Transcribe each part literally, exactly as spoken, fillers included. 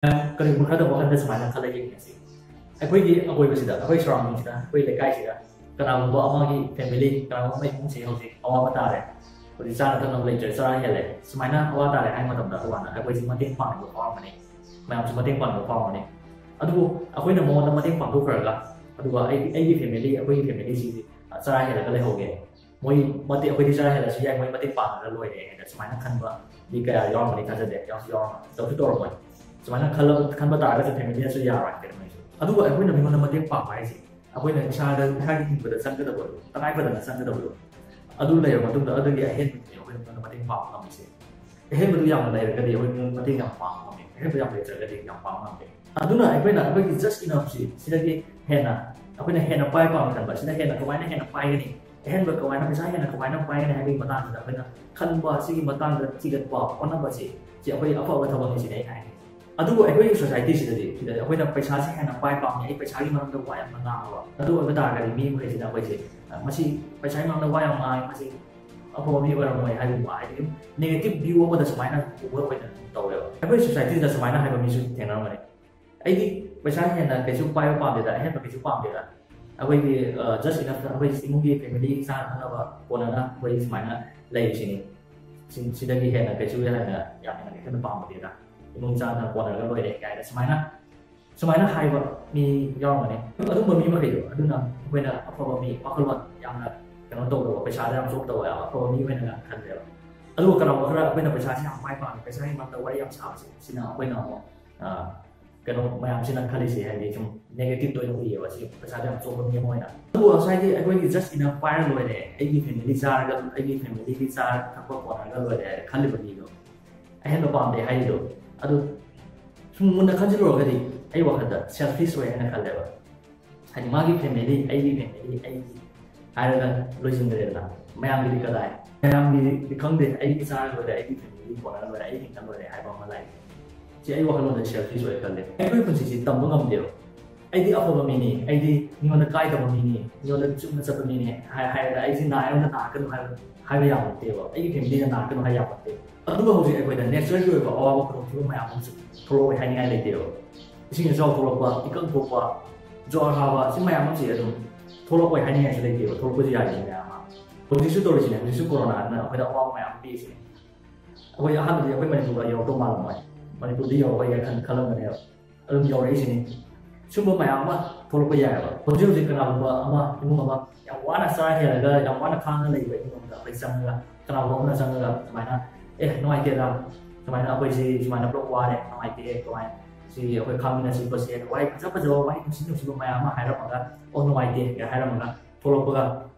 ꯀꯔꯤꯒꯨꯝꯕ ꯈꯔꯗ ꯋꯥꯈꯜꯗ ꯁꯨꯃꯥꯏꯅ ꯈꯜꯂ ꯌꯦꯡꯉꯁꯤ꯫ ꯑꯩꯈꯣꯏꯒꯤ ꯑꯀꯣꯏꯕꯁꯤꯗ, ꯑꯩꯈꯣꯏ ꯁꯔꯥꯎꯟꯗꯤꯡꯁꯤꯗ, ꯑꯩꯈꯣꯏ ꯂꯩꯀꯥꯏꯁꯤꯗ ꯀꯅꯥꯒꯨꯝꯕ ꯑꯃꯒꯤ ꯐꯦꯃꯤꯂꯤ, ꯀꯅꯥꯒꯨꯝꯕ ꯑꯃꯒꯤ ꯏꯃꯨꯡꯁꯤ ꯍꯧꯖꯤꯛ ꯑꯋꯥꯕ ꯇꯥꯔꯦ, ꯍꯧꯖꯤꯛ ꯆꯥꯅ ꯊꯛꯅꯕ ꯂꯩꯇ꯭ꯔꯦ, ꯆꯔꯥ ꯍꯦꯜꯂꯦ, ꯁꯨꯃꯥꯏꯅ ꯑꯋꯥ ꯇꯥꯔꯦ ꯍꯥꯏꯕ ꯃꯇꯝꯗ ꯑꯩꯈꯣꯏꯁꯤ ꯃꯇꯦꯡ ꯄꯥꯡꯅꯤꯡꯕ ꯐꯥꯎꯔꯝꯒꯅꯤ, ꯃꯌꯥꯝꯁꯨ ꯃꯇꯦꯡ ꯄꯥꯡꯅꯤꯡꯕ ꯐꯥꯎꯔꯝꯒꯅꯤ꯫ ꯑꯗꯨꯕꯨ ꯑꯩꯈꯣꯏꯅ ꯃꯉꯣꯟꯗ ꯃꯇꯦꯡ ꯄꯥꯡꯊꯣꯛꯈ꯭ꯔꯒ, ꯑꯗꯨꯒ ꯑꯩꯒꯤ ꯑꯩꯒꯤ ꯐꯦꯃꯤꯂꯤ, ꯑꯩꯈꯣꯏꯒꯤ ꯐꯦꯃꯤꯂꯤꯁꯤꯗꯤ ꯆꯔꯥ ꯍꯦꯜꯂꯒ ꯂꯩꯍꯧꯒꯦ, ꯃꯣꯏ ꯃꯇꯦꯡ, ꯑꯩꯈꯣꯏꯗꯤ ꯆꯔꯥ ꯍꯦꯜꯂꯁꯨ ꯌꯥꯏ, ꯃꯣꯏ ꯃꯇꯦꯡ ꯄꯥꯡꯉꯒ ꯂꯣꯏꯔꯦ ꯍꯥꯏꯅ ꯁꯨꯃꯥꯏꯅ ꯈꯟꯕ ꯃꯤ ꯀꯌꯥ ꯌꯥꯎꯔꯝꯒꯅꯤ ꯊꯥꯖꯗꯦ, ꯌꯥꯎꯁꯨ ꯌꯥꯎꯔꯝꯃꯣꯏ, ꯇꯧꯁꯨ ꯇꯧꯔꯝꯃꯣꯏ꯫ ꯁꯨꯃꯥꯏꯅ ꯈꯜꯂꯕ, ꯈꯟꯕ ꯇꯥꯔꯒꯁꯨ ꯐꯦꯃꯤꯂꯤꯅꯁꯨ ꯌꯥꯔꯣꯏ ꯀꯩꯗꯧꯉꯩꯁꯨ꯫ ꯑꯗꯨꯕꯨ ꯑꯩꯈꯣꯏꯅ ꯃꯤꯉꯣꯟꯗ ꯃꯇꯦꯡ ꯄꯥꯡꯕ ꯍꯥꯏꯁꯦ, ꯑꯩꯈꯣꯏꯅ ꯏꯁꯥꯗ, ꯏꯁꯥꯒꯤ ꯍꯤꯡꯕꯗ ꯆꯪꯒꯗꯕꯗꯣ, ꯇꯉꯥꯏ ꯐꯗꯅ ꯆꯪꯒꯗꯕꯗꯣ, ꯑꯗꯨ ꯂꯩꯔꯕ ꯃꯇꯨꯡꯗ ꯑꯗꯨꯒꯤ ꯑꯍꯦꯟꯕꯗꯨꯅꯦ ꯑꯩꯈꯣꯏꯅ ꯃꯤꯉꯣꯟꯗ ꯃꯇꯦꯡ ꯄꯥꯡꯕ ꯉꯝꯃꯤꯁꯦ꯫ ꯑꯍꯦꯟꯕꯗꯨ ꯌꯥꯝꯅ ꯂꯩꯔꯒꯗꯤ ꯑꯩꯈꯣꯏ ꯃꯤꯉꯣꯟꯗ ꯃꯇꯦꯡ ꯌꯥꯝ ꯄꯥꯡꯕ ꯉꯝꯃꯤ, ꯑꯍꯦꯟꯕ ꯌꯥꯝ ꯂꯩꯇ꯭ꯔꯒꯗꯤ ꯌꯥꯝ ꯄꯥꯡꯕ ꯉꯝꯗꯦ꯫ ꯑꯗꯨꯅ ꯑꯩꯈꯣꯏꯅ ꯑꯩꯈꯣꯏꯒꯤ just enoughꯁꯤ, ꯁꯤꯗꯒꯤ ꯍꯦꯟꯅ ꯑꯩꯈꯣꯏꯅ ꯍꯦꯟꯅ ꯄꯥꯏ ꯄꯥꯝꯅ ꯈꯟꯕ, ꯁꯤꯅ ꯍꯦꯟꯅ ꯀꯃꯥꯏꯅ ꯍꯦꯟꯅ ꯄꯥꯏꯒꯅꯤ, ꯑꯍꯦꯟꯕ ꯀꯃꯥꯏꯅ, ꯄꯩꯁꯥ ꯍꯦꯟꯅ ꯀꯃꯥꯏꯅ ꯄꯥꯏꯒꯅꯤ ꯍꯥꯏꯕꯒꯤ ꯃꯇꯥꯡꯁꯤꯗ ꯑꯩꯈꯣꯏꯅ ꯈꯟꯕ, ꯁꯤꯒꯤ ꯃꯇꯥꯡꯗ ꯊꯤꯒꯠꯄ ꯍꯣꯠꯅꯕꯁꯤ, ꯁꯤ ꯑꯩꯈꯣꯏ ꯑꯐꯕ ꯊꯕꯛꯅꯤ ꯁꯤꯅꯤ ꯑꯩꯅ ꯍꯥꯏꯅꯤꯡꯉꯤ꯫ ꯑꯗꯨꯕꯨ ꯑꯩꯈꯣꯏꯒꯤ ꯁꯣꯁꯥꯏꯇꯤꯁꯤꯗꯗꯤ, ꯁꯤꯗꯗꯤ ꯑꯩꯈꯣꯏꯅ ꯄꯩꯁꯥꯁꯦ ꯍꯦꯟꯅ ꯄꯥꯏ ꯄꯥꯝꯃꯤ, ꯑꯩ ꯄꯩꯁꯥꯒꯤ ꯃꯔꯝꯗ ꯋꯥ ꯌꯥꯝꯅ ꯉꯥꯡꯉꯕ, ꯑꯗꯨ ꯑꯣꯏꯕ ꯇꯥꯔꯒꯗꯤ ꯃꯤ ꯃꯈꯩꯁꯤꯅ ꯑꯩꯈꯣꯏꯁꯦ, "ꯑ, ꯃꯁꯤ ꯄꯩꯁꯥꯒꯤ ꯃꯔꯝꯗ ꯋꯥ ꯌꯥꯝ ꯉꯥꯡꯉꯤ, ꯃꯁꯤ ꯑꯐꯕ ꯃꯤ ꯑꯣꯏꯔꯝꯃꯣꯏ" ꯍꯥꯏꯕꯒꯤ ꯋꯥ, ꯍꯥꯏꯗꯤ ꯑꯗꯨꯝ negative view ꯑꯃꯗ ꯁꯨꯃꯥꯏꯅ ꯎꯕ ꯑꯣꯏꯅ ꯑꯗꯨꯝ ꯇꯧꯋꯦꯕ꯫ ꯑꯩꯈꯣꯏ ꯁꯣꯁꯥꯏꯇꯤꯗ ꯁꯨꯃꯥꯏꯅ ꯍꯥꯏꯕ ꯃꯤꯁꯨ ꯊꯦꯡꯅꯔꯝꯒꯅꯤ, "ꯑꯩꯗꯤ ꯄꯩꯁꯥ ꯍꯦꯟꯅ ꯀꯩꯁꯨ ꯄꯥꯏꯕ ꯄꯥꯝꯗꯦꯗ, ꯑꯍꯦꯟꯕ ꯀꯩꯁꯨ ꯄꯥꯝꯗꯦꯗ, ꯑꯩꯈꯣꯏꯒꯤ, ꯑ, just enough, ꯑꯩꯈꯣꯏ ꯏꯃꯨꯡꯒꯤ ꯐꯦꯃꯤꯂꯤ ꯆꯥꯅ ꯊꯛꯅꯕ ꯀꯣꯟꯅꯅ ꯑꯩꯈꯣꯏ ꯁꯨꯃꯥꯏꯅ ꯂꯩꯔꯤꯁꯤꯅꯤ, ꯁꯤ-, ꯁꯤꯗꯒꯤ ꯍꯦꯟꯅ ꯀꯩꯁꯨ ꯍꯦꯟꯅ ꯌꯥꯝ ꯍꯦꯟꯅ ꯀꯩꯁꯨ ꯍꯦꯟꯅ ꯄꯥꯝꯗꯦꯗ, ꯏꯃꯨꯡ ꯆꯥꯅ ꯀꯣꯟꯅꯔꯒ ꯂꯣꯏꯔꯦ" ꯀꯥꯏꯅ ꯁꯨꯃꯥꯏꯅ, ꯁꯨꯃꯥꯏꯅ ꯍꯥꯏꯕ ꯃꯤ ꯌꯥꯎꯔꯝꯒꯅꯤ꯫ ꯑꯗꯨꯝꯕ ꯃꯤ ꯃꯈꯩꯗꯣ, ꯑꯗꯨꯅ ꯑꯩꯈꯣꯏꯅ ꯑꯐꯕ ꯃꯤ, ꯋꯥꯈꯜꯂꯣꯟ ꯌꯥꯝꯅ ꯀꯩꯅꯣ ꯇꯧꯗꯕ, ꯄꯩꯁꯥꯗ ꯌꯥꯝ ꯆꯣꯞꯇꯕ ꯌꯥꯕ ꯑꯐꯕ ꯃꯤ ꯑꯣꯏꯅ ꯈꯜꯂꯦꯕ꯫ ꯑꯗꯨꯒ ꯀꯅꯥꯒꯨꯝꯕ ꯈꯔ ꯑꯩꯈꯣꯏꯅ ꯄꯩꯁꯥꯁꯦ ꯌꯥꯝ ꯄꯥꯏ ꯄꯥꯝꯃꯤ, ꯄꯩꯁꯥꯒꯤ ꯃꯔꯝꯗ ꯋꯥꯔꯤ ꯌꯥꯝ ꯁꯥꯕꯁꯦ, ꯁꯤꯅ ꯑꯩꯈꯣꯏꯅ ꯑꯃꯨꯛ, ꯑ, ꯀꯩꯅꯣ ꯃꯌꯥꯝꯁꯤꯅ ꯈꯜꯂꯤꯁꯦ, ꯍꯥꯏꯗꯤ ꯁꯨꯝ negative ꯇ ꯑꯣꯏꯅ ꯎꯏꯌꯦꯕ, ꯁꯤ ꯄꯩꯁꯥꯗ ꯌꯥꯝ ꯆꯣꯞꯄ ꯃꯤ ꯑꯃ ꯑꯣꯏꯅ꯫ ꯑꯗꯨꯕꯨ ꯉꯁꯥꯏꯒꯤ ꯑꯩꯈꯣꯏꯒꯤ just enough ꯄꯥꯏꯔ ꯂꯣꯏꯔꯦ, ꯑꯩꯒꯤ ꯐꯦꯃꯤꯂꯤ ꯆꯥꯔꯒ, ꯑꯩꯒꯤ ꯐꯦꯃꯤꯂꯤꯒꯤ ꯆꯥꯔ ꯊꯛꯄ ꯀꯣꯟꯅꯔꯒ ꯂꯣꯏꯔꯦ ꯍꯥꯏꯅ ꯈꯜꯂꯤꯕ ꯃꯤꯗꯣ, ꯑꯍꯦꯟꯕ ꯄꯥꯝꯗꯦ ꯍꯥꯏꯔꯤꯗꯣ, ꯑꯗꯨ ꯁꯨꯝ ꯃꯨꯟꯅ ꯈꯟꯖꯤꯜꯂꯨꯔꯒꯗꯤ ꯑꯩ ꯋꯥꯈꯜꯗ selfish ꯑꯣꯏ ꯍꯥꯏꯅ ꯈꯜꯂꯦꯕ꯫ ꯍꯥꯏꯗꯤ ꯃꯥꯒꯤ ꯐꯦꯃꯤꯂꯤ, ꯑꯩꯒꯤ ꯐꯦꯃꯤꯂꯤ, ꯑꯩꯒꯤ ꯍꯥꯏꯔꯒ ꯂꯣꯏꯁꯤꯟꯈ꯭ꯔꯦꯗꯅ꯫ ꯃꯌꯥꯝꯒꯤꯗꯤ ꯀꯗꯥꯏ? ꯃꯌꯥꯝꯒꯤꯗꯤ ꯈꯪꯗꯦ, "ꯑꯩꯒꯤ ꯆꯥꯔ ꯂꯣꯏꯔꯦ, ꯑꯩꯒꯤ ꯐꯦꯃꯤꯂꯤ ꯀꯣꯟꯅꯔ ꯂꯣꯏꯔꯦ, ꯑꯩ ꯍꯤꯡꯅ ꯂꯣꯏꯔꯦ" ꯍꯥꯏꯕ ꯑꯃ ꯂꯥꯛꯑꯦ꯫ ꯁꯤ ꯑꯩ ꯋꯥꯈꯜꯂꯣꯟꯗ selfish ꯑꯣꯏ ꯈꯜꯂꯦ꯫ ꯑꯩꯈꯣꯏ ꯄꯨꯟꯁꯤꯁꯤ ꯇꯝꯕ ꯉꯝꯗꯦꯕ꯫ ꯑꯩꯗꯤ ꯑꯐꯕ ꯃꯤꯅꯤ, ꯑꯩꯗꯤ ꯃꯤꯉꯣꯟꯗ ꯀꯥꯏꯗꯕ ꯃꯤꯅꯤ, ꯃꯤꯉꯣꯟꯗ ꯆꯨꯝꯅ ꯆꯠꯄ ꯃꯤꯅꯤ ꯍꯥꯏ-, ꯍꯥꯏꯔꯒ ꯑꯩꯁꯤ ꯅꯥꯔꯒ ꯅꯥꯔꯛꯀꯅꯨ ꯍꯥꯏꯕ, ꯍꯥꯏꯕ ꯌꯥꯕ ꯅꯠꯇꯦꯕ꯫ ꯑꯩꯒꯤ ꯐꯦꯃꯤꯂꯤꯅ ꯅꯥꯔꯛꯀꯅꯨ ꯍꯥꯏꯕ ꯌꯥꯕ ꯅꯠꯇꯦ꯫ ꯑꯗꯨꯒ ꯍꯧꯖꯤꯛ ꯑꯩꯈꯣꯏꯗ ꯅꯦꯆꯔꯒꯤ ꯑꯣꯏꯕ ꯑꯋꯥꯕ ꯈꯨꯗꯣꯡꯊꯤꯕ ꯃꯌꯥꯝ ꯑꯃꯁꯨ ꯊꯣꯛꯂꯛꯑꯣꯏ ꯍꯥꯏꯅꯤꯡꯉꯥꯏ ꯂꯩꯇꯦꯕ꯫ ꯏꯁꯤꯡ ꯏꯆꯥꯎ ꯊꯣꯛꯂꯛꯄ, ꯏꯀꯪ ꯊꯣꯛꯄ, ꯖ꯭ꯋꯥꯔ ꯍꯥꯕ, ꯁꯤ ꯃꯌꯥꯝ ꯑꯃꯁꯦ ꯑꯗꯨꯝ ꯊꯣꯛꯂꯛꯑꯣꯏ ꯍꯥꯏꯅꯤꯡꯉꯥꯏꯁꯨ ꯂꯩꯇꯦꯕ꯫ ꯊꯣꯛꯂꯛꯄꯁꯨ ꯌꯥꯔꯤꯅꯤ ꯃꯌꯥꯝ ꯑꯃ꯫ ꯍꯧꯖꯤꯛꯁꯨ ꯇꯧꯔꯤꯁꯤꯅꯦ, ꯍꯧꯖꯤꯛꯁꯨ ꯀꯣꯔꯣꯅꯥꯅ ꯑꯩꯈꯣꯏꯗ ꯑꯋꯥꯕ ꯃꯌꯥꯝ ꯄꯤꯔꯤꯁꯤꯅꯦ꯫ ꯑꯩꯈꯣꯏ ꯑꯍꯥꯟꯕꯗꯤ ꯑꯩꯈꯣꯏ ꯃꯅꯤꯄꯨꯔꯗ ꯌꯧꯔꯛꯇꯧ ꯃꯥꯜꯂꯝꯃꯣꯏ, ꯃꯅꯤꯄꯨꯔꯗ ꯌꯧꯔꯛꯑꯣꯏꯒꯥꯏ ꯈꯟ-, ꯈꯜꯂꯝꯕꯅꯦꯕ꯫ ꯑꯗꯨꯝ ꯌꯧꯔꯛꯏꯁꯤꯅꯤ꯫ ꯁꯨꯝꯕ ꯃꯌꯥꯝ ꯑꯃ ꯊꯣꯛꯂꯛꯄ ꯌꯥꯏꯑꯕ꯫ ꯍꯧꯖꯤꯛ ꯍꯧꯖꯤꯛ ꯀꯅꯥꯒꯨꯝꯕ ꯑꯃ, ꯏꯃꯨꯡ ꯑꯃ ꯌꯥꯝ ꯋꯥꯅ ꯆꯥ ꯍꯦꯜꯂꯒ, ꯌꯥꯝ ꯋꯥꯅ ꯈꯥꯡꯉ ꯂꯩꯕ ꯏꯃꯨꯡ ꯑꯃꯗ ꯑꯩꯈꯣꯏ ꯆꯪꯉꯒ, ꯀꯅꯥꯒꯨꯝꯕ ꯑꯃꯅ ꯆꯪꯉꯒ ꯁꯨꯃꯥꯏꯅ, "ꯑꯦ, ꯅꯨꯡꯉꯥꯏꯇꯦꯗ, ꯁꯨꯃꯥꯏꯅ ꯑꯩꯈꯣꯏꯁꯤ ꯁꯨꯃꯥꯏꯅ ꯄꯨꯂꯞ ꯋꯥꯔꯦ, ꯅꯨꯡꯉꯥꯏꯇꯦ, ꯀꯃꯥꯏꯅ ꯁꯤ ꯑꯩꯈꯣꯏ ꯈꯥꯡꯃꯤꯟꯅꯁꯤ ꯈꯣꯠꯁꯤ", ꯋꯥꯍꯩ ꯐꯖ ꯐꯖꯕ, ꯋꯥꯍꯩ ꯅꯨꯡꯁꯤ ꯅꯨꯡꯁꯤꯕ ꯃꯌꯥꯝ ꯑꯃ ꯍꯥꯏꯔꯝꯃꯒ, "ꯑꯣ, ꯅꯨꯡꯉꯥꯏꯇꯦ" ꯀꯥꯏꯅ ꯍꯥꯏꯔꯝꯃꯒ ꯊꯣꯛꯂꯛꯄꯒ,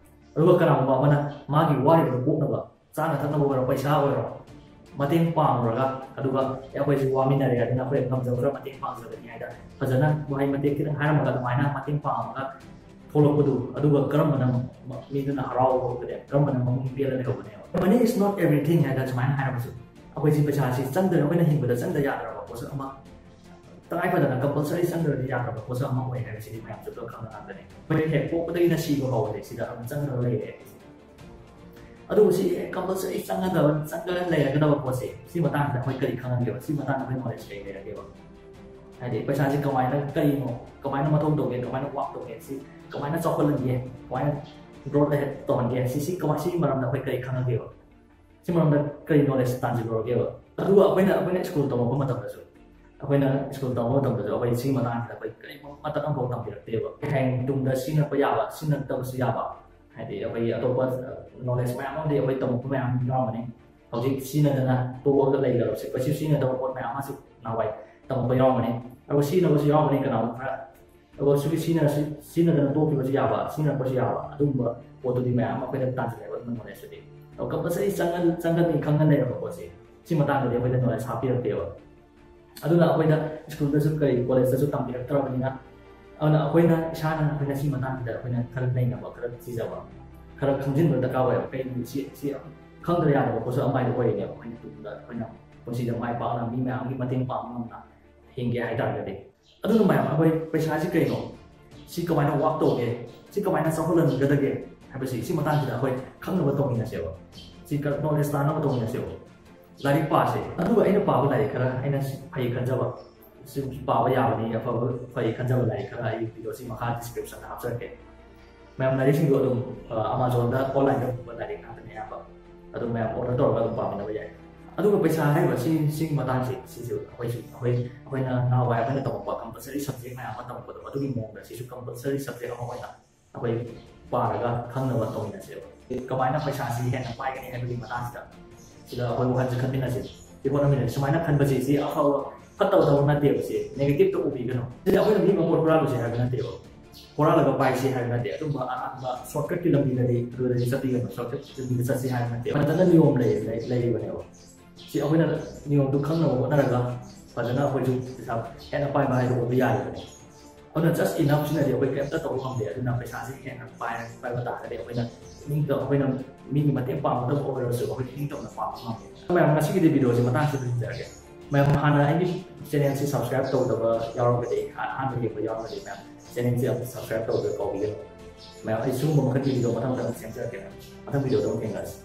ꯑꯗꯨꯒ ꯀꯅꯥꯒꯨꯝꯕ ꯑꯃꯅ ꯃꯥꯒꯤ ꯋꯥꯔꯤꯕꯗꯨ ꯀꯣꯛꯅꯕ ꯆꯥꯅ ꯊꯛꯅꯕ ꯑꯣꯏꯔꯣ, ꯄꯩꯁꯥ ꯑꯣꯏꯔꯣ, ꯃꯇꯦꯡ ꯄꯥꯡꯉꯨꯔꯒ, ꯑꯗꯨꯒ "ꯑꯦ, ꯑꯩꯈꯣꯏꯁꯨ ꯋꯥꯃꯤꯟꯅꯔꯦ, ꯑꯗꯨꯅ ꯑꯩꯈꯣꯏ ꯉꯝꯖꯕ ꯈꯔ ꯃꯇꯦꯡ ꯄꯥꯡꯖꯕꯅꯤ" ꯍꯥꯏꯗ ꯐꯖꯅ ꯋꯥꯍꯩ ꯃꯇꯦꯛ ꯈꯤꯇꯪ ꯍꯥꯏꯔꯝꯃꯒ ꯑꯗꯨꯃꯥꯏꯅ ꯃꯇꯦꯡ ꯄꯥꯡꯉꯒ ꯊꯣꯛꯂꯛꯄꯗꯨ, ꯑꯗꯨꯒ ꯀꯔꯝꯕꯅ ꯃ-, ꯃꯤꯗꯨꯅ ꯍꯔꯥꯎꯕ ꯍꯧꯔꯛꯀꯅꯤ, ꯀꯔꯝꯕꯅ ꯃꯄꯨꯡ ꯄꯦꯜꯂ ꯂꯩꯍꯧꯒꯅꯦꯕ꯫ "Money is not everything" ꯍꯥꯏꯗ ꯁꯨꯃꯥꯏꯅ ꯍꯥꯏꯔꯕꯁꯨ, ꯑꯩꯈꯣꯏꯁꯤ ꯄꯩꯁꯥꯁꯤ ꯆꯪꯗ, ꯑꯩꯈꯣꯏꯅ ꯍꯤꯡꯕꯗ ꯆꯪꯗ ꯌꯥꯗ꯭ꯔꯕ ꯄꯣꯠꯁꯛ ꯑꯃ, ꯇꯉꯥꯏ ꯐꯗꯅ ꯀꯝꯄꯜꯁꯔꯤ ꯆꯪꯗ꯭ꯔꯗꯤ ꯌꯥꯗ꯭ꯔꯕ ꯄꯣꯠꯁꯛ ꯑꯃ ꯑꯣꯏ ꯍꯥꯏꯕꯁꯤꯗꯤ ꯃꯌꯥꯝꯁꯨ ꯂꯣꯏ ꯈꯪꯅ ꯉꯥꯛꯇꯅꯤ꯫ ꯑꯩꯈꯣꯏ ꯍꯦꯛ ꯄꯣꯛꯄꯗꯒꯤꯅ ꯁꯤꯕ ꯐꯥꯎꯕꯁꯦ ꯁꯤꯗ ꯑꯗꯨꯝ ꯆꯪꯗꯕ ꯂꯩꯔꯦ꯫ ꯑꯗꯨꯕꯨ ꯁꯤ ꯍꯦꯛ ꯀꯝꯄꯜꯁꯔꯤ ꯆꯪꯒꯗꯕ, ꯆꯪꯗꯅ ꯂꯩꯔꯒꯗꯕ ꯄꯣꯠꯁꯦ, ꯁꯤ ꯃꯇꯥꯡꯁꯤꯗ ꯑꯩꯈꯣꯏ ꯀꯔꯤ ꯈꯪꯍꯟꯒꯦꯕ? ꯁꯤ ꯃꯇꯥꯡꯗ ꯑꯩꯈꯣꯏ ꯅꯣꯂꯦꯖ ꯀꯔꯤ ꯂꯩꯔꯒꯦꯕ? ꯍꯥꯏꯗꯤ ꯄꯩꯁꯥꯁꯤ ꯀꯃꯥꯏꯅ, ꯀꯔꯤꯅꯣ, ꯀꯃꯥꯏꯅ ꯃꯊꯧ ꯇꯧꯒꯦ, ꯀꯃꯥꯏꯅ ꯋꯥꯛ ꯇꯧꯒꯦ, ꯁꯤ ꯀꯃꯥꯏꯅ ꯆꯥꯎꯈꯠꯍꯟꯒꯦ, ꯀꯃꯥꯏꯅ ꯒ꯭ꯔꯣꯠ ꯇꯧꯍꯟꯒꯦ, ꯁꯤ, ꯁꯤ ꯀꯃꯥꯏ-, ꯁꯤꯒꯤ ꯃꯔꯝꯗ ꯑꯩꯈꯣꯏ ꯀꯔꯤ ꯈꯪꯍꯟꯒꯦꯕ? ꯁꯤ ꯃꯔꯝꯗ ꯀꯔꯤ ꯅꯣꯂꯦꯖ ꯇꯥꯟꯁꯤꯜꯂꯨꯔꯒꯦꯕ? ꯑꯗꯨꯒ ꯑꯩꯈꯣꯏꯅ, ꯑꯩꯈꯣꯏꯅ ꯁ꯭ꯀꯨꯜ ꯇꯝꯃꯛꯄ ꯃꯇꯝꯗꯁꯨ, ꯑꯩꯈꯣꯏꯅ ꯁ꯭ꯀꯨꯜ ꯇꯝꯕ ꯃꯇꯝꯗꯁꯨ ꯑꯩꯈꯣꯏ ꯁꯤꯒꯤ ꯃꯇꯥꯡꯁꯤꯗ ꯑꯩꯈꯣꯏ ꯀꯔꯤꯒꯨꯝꯕ ꯃꯇꯝ ꯑꯃꯐꯥꯎ ꯇꯝꯕꯤꯔꯛꯇꯦꯕ꯫ ꯍꯌꯦꯡ ꯇꯨꯡꯗ ꯁꯤꯖꯤꯟꯅꯔꯛꯄ ꯌꯥꯕ, ꯁꯤꯖꯤꯟꯅꯔꯛꯇꯕꯁꯨ ꯌꯥꯕ, ꯍꯥꯏꯗꯤ ꯑꯩꯈꯣꯏꯒꯤ ꯑꯇꯣꯞꯄ ꯅꯣꯂꯦꯖ ꯃꯌꯥꯝ ꯑꯃꯗꯤ ꯑꯩꯈꯣꯏ ꯇꯝꯃꯛꯄ ꯃꯌꯥꯝ ꯌꯥꯎꯔꯝꯒꯅꯤ꯫ ꯍꯧꯖꯤꯛ ꯁꯤꯖꯤꯟꯅꯗꯅ ꯇꯣꯛꯑꯒ ꯂꯩꯈ꯭ꯔꯕꯁꯦ, ꯀꯩꯁꯨ ꯁꯤꯖꯤꯟꯅꯗꯕ ꯄꯣꯠ ꯃꯌꯥꯝ ꯑꯃꯁꯨ ꯅꯍꯥꯟꯋꯥꯏ ꯇꯝꯃꯛꯄ ꯌꯥꯎꯔꯝꯒꯅꯤ꯫ ꯑꯗꯨꯒ ꯁꯤꯖꯤꯟꯅꯕꯁꯨ ꯌꯥꯎꯔꯝꯒꯅꯤ ꯀꯅꯥꯒꯨꯝꯕ ꯈꯔ꯫ ꯑꯗꯨꯒ ꯁꯤꯒꯤ ꯁꯤꯖꯤꯟꯅ-, ꯁꯤ-, ꯁꯤꯖꯤꯟꯅꯗꯅ ꯇꯣꯛꯈꯤꯕꯁꯨ ꯌꯥꯕ, ꯁꯤꯖꯤꯟꯅꯔꯛꯄꯁꯨ ꯌꯥꯕ, ꯑꯗꯨꯒꯨꯝꯕ ꯄꯣꯠꯇꯨꯗꯤ ꯃꯌꯥꯝ ꯑꯃ ꯑꯩꯈꯣꯏꯗ ꯇꯥꯟꯁꯤꯜꯂꯦꯕ, ꯑꯗꯨꯝꯕ ꯅꯣꯂꯦꯖꯇꯨꯗꯤ꯫ ꯑꯗꯣ ꯀꯝꯄꯜꯁꯔꯤ ꯆꯪꯉ-, ꯆꯪꯒꯅꯤ ꯈꯪꯉ ꯂꯩꯔꯕ ꯄꯣꯠꯁꯦ, ꯁꯤ ꯃꯇꯥꯡꯗꯗꯤ ꯑꯩꯈꯣꯏꯗ ꯅꯣꯂꯦꯖ ꯍꯥꯞꯄꯤꯔꯛꯇꯦꯕ꯫ ꯑꯗꯨꯅ ꯑꯩꯈꯣꯏꯗ ꯁ꯭ꯀꯨꯜꯗꯁꯨ ꯀꯔꯤ ꯀꯣꯂꯦꯖꯇꯁꯨ ꯇꯝꯕꯤꯔꯛꯇ꯭ꯔꯕꯅꯤꯅ, ꯑꯗꯨꯅ ꯑꯩꯈꯣꯏꯅ ꯏꯁꯥꯅ ꯑꯩꯈꯣꯏꯅ ꯁꯤ ꯃꯇꯥꯡꯁꯤꯗ ꯑꯩꯈꯣꯏꯅ ꯈꯔ ꯅꯩꯅꯕ, ꯈꯔ ꯊꯤꯖꯕ, ꯈꯔ ꯈꯪꯖꯤꯟꯕ ꯗꯔꯀꯥꯔ ꯑꯣꯏꯌꯦꯕ꯫ ꯀꯩꯒꯤꯅꯣ ꯁꯤ, ꯁꯤ ꯈꯪꯗ꯭ꯔ ꯌꯥꯗꯕ ꯄꯣꯠꯁꯛ ꯑꯃ ꯍꯥꯏꯗꯣ ꯑꯣꯏꯔꯤꯅꯦꯕ꯫ ꯑꯩꯈꯣꯏꯅ ꯇꯨꯡꯗ ꯑꯩꯈꯣꯏꯅ ꯄꯨꯟꯁꯤꯗ ꯃꯥꯏ ꯄꯥꯛꯅ ꯃꯤ ꯃꯌꯥꯝꯒꯤ ꯃꯇꯦꯡ ꯄꯥꯡꯕ ꯉꯝꯅ, ꯍꯤꯡꯒꯦ ꯍꯥꯏ ꯇꯥꯔꯒꯗꯤ꯫ ꯑꯗꯨꯅ ꯃꯌꯥꯝ, ꯑꯩꯈꯣꯏ ꯄꯩꯁꯥꯁꯤ ꯀꯩꯅꯣ, ꯁꯤ ꯀꯃꯥꯏꯅ ꯋꯥꯛ ꯇꯧꯒꯦ, ꯁꯤ ꯀꯃꯥꯏꯅ ꯆꯥꯎꯈꯠꯍꯟꯒꯗꯒꯦ ꯍꯥꯏꯕꯁꯤ, ꯁꯤ ꯃꯇꯥꯡꯁꯤꯗ ꯑꯩꯈꯣꯏ ꯈꯪꯅꯕ ꯇꯧꯃꯤꯟꯅꯁꯦꯕ꯫ ꯁꯤ ꯅꯣꯂꯦꯖ ꯇꯥꯅꯕ ꯇꯧꯃꯤꯟꯅꯁꯦꯕ꯫ ꯂꯥꯏꯔꯤꯛ ꯄꯥꯁꯦ꯫ ꯑꯗꯨꯒ ꯑꯩꯅ ꯄꯥꯕ ꯂꯥꯏꯔꯤꯛ ꯈꯔ, ꯑꯩꯅ ꯁꯤ ꯐꯩ ꯈꯟꯖꯕ, ꯁꯤ ꯄꯥꯕ ꯌꯥꯕꯅꯤ, ꯑꯐꯕ ꯐꯩ ꯈꯟꯖꯕ ꯂꯥꯏꯔꯤꯛ ꯈꯔ ꯑꯩ ꯚꯤꯗꯤꯑꯣꯁꯤ ꯃꯈꯥ ꯗꯤꯁꯀ꯭ꯔꯤꯞꯁꯟꯗ ꯍꯥꯞꯆꯔꯛꯀꯦ꯫ ꯃꯌꯥꯝ, ꯂꯥꯏꯔꯤꯛꯁꯤꯡꯗꯣ ꯑꯗꯨꯝ ꯑꯃꯥꯖꯣꯟꯗ, ꯑꯣꯟꯂꯥꯏꯟꯗ ꯐꯪꯕ ꯂꯥꯏꯔꯤꯛ ꯉꯥꯛꯇꯅꯦ ꯑꯌꯥꯝꯕ꯫ ꯑꯗꯨꯝ ꯃꯌꯥꯝ ꯑꯣꯔꯗꯔ ꯇꯧꯔꯒ ꯑꯗꯨꯝ ꯄꯥꯃꯤꯟꯅꯕ ꯌꯥꯏ꯫ ꯑꯗꯨꯒ ꯄꯩꯁꯥ ꯍꯥꯏꯔꯤꯕ ꯁꯤ, ꯁꯤꯒꯤ ꯃꯇꯥꯡꯁꯤ, ꯁꯤꯁꯨ ꯑꯩꯈꯣꯏꯁꯨ, ꯑꯩꯈꯣꯏ, ꯑꯩꯈꯣꯏꯅ ꯅꯍꯥꯟꯋꯥꯏ ꯑꯩꯈꯣꯏꯅ ꯇꯝꯃꯛꯄ ꯀꯝꯄꯜꯁꯔꯤ ꯁꯕꯖꯦꯛ ꯃꯌꯥꯝ ꯑꯃ ꯇꯝꯃꯛꯄꯗꯣ, ꯑꯗꯨꯒꯤ ꯃꯑꯣꯡꯗ ꯁꯤꯁꯨ ꯀꯝꯄꯜꯁꯔꯤ ꯁꯕꯖꯦꯛ ꯑꯃ ꯑꯣꯏꯅ ꯑꯩꯈꯣꯏ ꯄꯥꯔꯒ ꯈꯪꯅꯕ ꯇꯧꯃꯤꯟꯅꯁꯦꯕ꯫ ꯀꯃꯥꯏꯅ ꯄꯩꯁꯥꯁꯤ ꯍꯦꯟꯅ ꯄꯥꯏꯒꯅꯤ ꯍꯥꯏꯕꯒꯤ ꯃꯇꯥꯡꯁꯤꯗ, ꯁꯤꯗ ꯑꯩꯈꯣꯏ ꯋꯥꯈꯜꯁꯦ ꯈꯟꯃꯤꯟꯅꯁꯦ꯫ ꯁꯤ ꯍꯣꯠꯅꯃꯤꯟꯅꯁꯦ꯫ ꯁꯨꯃꯥꯏꯅ ꯈꯟꯕꯁꯦ ꯁꯤ ꯑꯐꯕ, ꯐꯠꯇꯕ ꯊꯕꯛ ꯅꯠꯇꯦꯕ, ꯁꯤ ꯅꯦꯒꯦꯇꯤꯞꯇ ꯎꯕꯤꯒꯅꯨ꯫ ꯁꯤꯗꯤ ꯑꯩꯈꯣꯏꯅ ꯃꯤ ꯑꯃ ꯄꯣꯠ ꯍꯨꯔꯥꯜꯂꯨꯁꯦ ꯍꯥꯏꯕ ꯅꯠꯇꯦꯕ, ꯍꯨꯔꯥꯜꯂꯒ ꯄꯥꯏꯁꯤ ꯍꯥꯏꯕ ꯅꯠꯇꯦ꯫ ꯑꯗꯨꯝꯕ ꯑꯔꯥꯟꯕ ꯁꯣꯔꯠꯀꯠꯀꯤ ꯂꯝꯕꯤꯗꯗꯤ, ꯑꯗꯨꯗꯗꯤ ꯆꯠꯄꯤꯒꯅꯨ꯫ ꯁꯣꯔꯠꯀꯠꯀꯤ ꯂꯝꯕꯤꯗ ꯆꯠꯁꯤ ꯍꯥꯏꯕ ꯅꯠꯇꯦ꯫ ꯐꯖꯅ ꯅꯤꯌꯣꯝ ꯂꯩ-, ꯂꯩ-, ꯂꯩꯔꯤꯕꯅꯦꯕ꯫ ꯁꯤ ꯑꯩꯈꯣꯏꯅ ꯅꯤꯌꯣꯝꯗꯨ ꯈꯪꯅꯕ ꯍꯣꯠꯅꯔꯒ ꯐꯖꯅ ꯑꯩꯈꯣꯏꯁꯨ ꯄꯩꯁꯥ ꯍꯦꯟꯅ ꯄꯥꯏꯕ ꯍꯥꯏꯗꯣ ꯑꯣꯏꯕ ꯌꯥꯔꯤꯕꯅꯦ꯫ ꯑꯗꯨꯅ just enough ꯁꯤꯅꯗꯤ ꯑꯩꯈꯣꯏ ꯀꯔꯤꯝꯇ ꯇꯧꯕ ꯉꯝꯗꯦ꯫ ꯑꯗꯨꯅ ꯄꯩꯁꯥꯁꯤ ꯍꯦꯟꯅ ꯄꯥꯏ-, ꯄꯥꯏꯕ ꯇꯥꯔꯒꯗꯤ ꯑꯩꯈꯣꯏꯅ ꯏꯅꯤꯡꯇꯝ-, ꯑꯩꯈꯣꯏꯅ ꯃꯤꯒꯤ ꯃꯇꯦꯡ ꯄꯥꯡꯕꯗꯕꯨ ꯑꯣꯏꯔꯁꯨ ꯑꯩꯈꯣꯏ ꯏꯅꯤꯡꯇꯝꯅ ꯄꯥꯡꯕ ꯉꯝꯃꯦ꯫ ꯃꯌꯥꯝ, ꯉꯁꯤꯒꯤꯗꯤ ꯚꯤꯗꯤꯑꯣꯁꯤ ꯃꯇꯥꯡꯁꯤꯗ ꯂꯣꯏꯁꯤꯟꯖꯔꯒꯦ꯫ ꯃꯌꯥꯝ, ꯍꯥꯟꯅ ꯑꯩꯒꯤ ꯆꯦꯅꯦꯜꯁꯤ ꯁꯕꯁꯀ꯭ꯔꯥꯏꯕ ꯇꯧꯗꯕ ꯌꯥꯎꯔꯒꯗꯤ, ꯑꯍꯥꯟꯕ ꯌꯦꯡꯕ ꯌꯥꯎꯔꯒꯗꯤ ꯃꯌꯥꯝ ꯆꯦꯅꯦꯜꯁꯤ ꯑꯃꯨꯛ ꯁꯕꯁꯀ꯭ꯔꯥꯏꯕ ꯇꯧꯕꯤꯌꯨ, ꯀꯥꯎꯕꯤꯒꯅꯨ꯫ ꯃꯌꯥꯝ, ꯑꯩ ꯁꯤꯒꯨꯝꯕ ꯃꯈꯜꯒꯤ ꯚꯤꯗꯤꯑꯣ ꯃꯊꯪ ꯃꯊꯪ ꯁꯦꯝꯖꯔꯛꯀꯦ꯫ ꯃꯊꯪ ꯚꯤꯗꯤꯑꯣꯗ ꯑꯃꯨꯛ ꯊꯦꯡꯅꯔꯁꯤ꯫